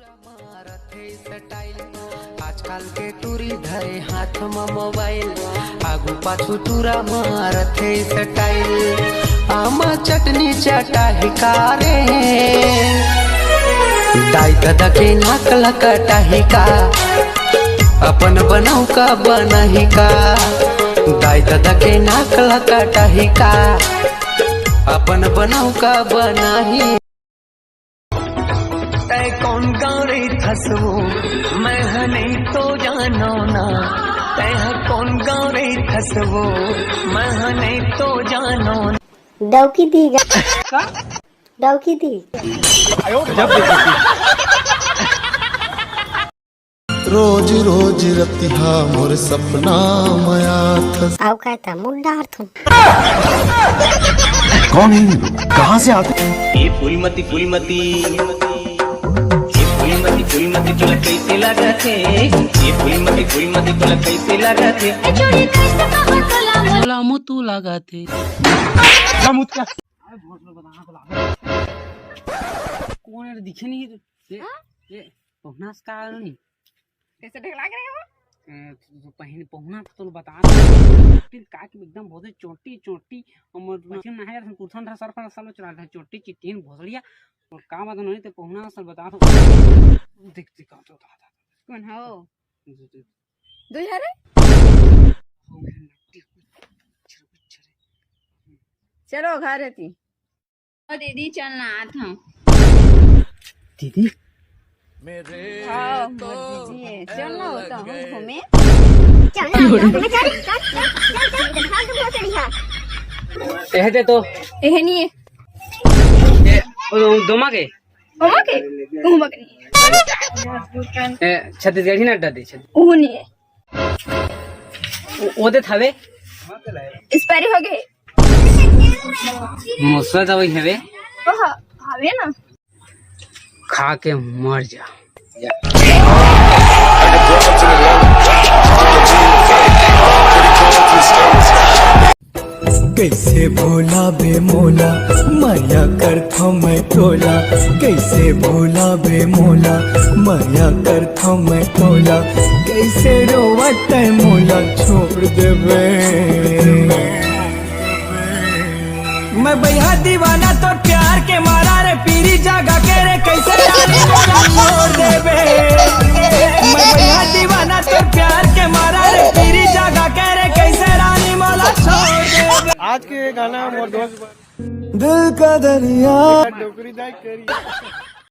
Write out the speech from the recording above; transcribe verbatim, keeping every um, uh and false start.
मारथे स्टाइल, आजकल के टूरी धरे हाथ म मोबाइल, आगू पाछू टूरा मारथे स्टाइल। आमा चटनी चटाही का रे, दाई ददा के नाक ल कटाही का, अपन बनाऊ का बनाही का, दाई ददा के नाक ल कटाही का, अपन बनाऊ का बनाही। तै कौन गाँव रे थसवो, मैं ह नहीं तो जानो ना। तै ह कौन गाँव रे थसवो, मैं ह नहीं तो जानो ना। डौकी दी गा। का? डौकी दी। रोज रोज रतिहा मोर सपना मया थस। आऊ का त मुंडा अर्थुन। कौन है ये लोग? कहाँ से आते हैं? ए फूलमती, फूलमती, ए फूलमती, फूलमती, तोला कैसे लागत हे? ए फूलमती, फूलमती, तोला कैसे लागत हे? ए छोरी, कैसे कहो तोला मोला मुतु लागत हे। कौन है, दिखे नहीं? ये, हाँ? ये पहुना से का नहीं? कैसे ढेकला के रहे हो? ए, तो, तो पहले पहुना तो बता दो। फिर का कि एकदम बहुत ही चोटी, चोटी, और मशीन ना है, कुर्थन था, सर पर सालो चला था, चोटी चिट्टीन भोसड़िया, और का बात नहीं, तो पहुना असल बता दो। देख, देख, कौन तो था, था। कौन हो? दो हजार है? हो गया, नट्टी, कुछ, कुछ रे। चलो, घर रहती। ओ दीदी, चल ना, आत हूँ। दीदी? हाँ, मोर दीदी है। चल ना, होता हूँ घूमे। चल ना, होता हूँ घूमे, चल, चल, चल, चल, चल, चल, चल, चल, चल, चल। एह दे तो। एह नहीं है। ए, ओ, दोमा के? दोमा के? दोमा के नहीं है। ए, छत्तीसगढ़ी ना अड्डा दे, छत्तीस-। वो नहीं है। ओ, ओ दे थावे? एक्सपायरी हो गए। मुसवा दवाई हवे? ओ ह-, हवे ना। खा के मर जा। कैसे भोला बे मोला, मया करथो मैं तोला। कैसे भोला बे मोला, मया करथो मैं तोला। कैसे रोवत है मोला छोड़ देबे। मैं भैया दीवाना तोर प्यार के मारा रे, पीरी जागा के रे, कैसे रानी मोला छोड़ देबे। मैं भैया दीवाना तोर प्यार के मारा रे, पीरी जागा के रे, कैसे रानी मोला छोड़ देबे। आज के गाना मोर दोस्त दिल का दरिया। डोकरी दाई करी।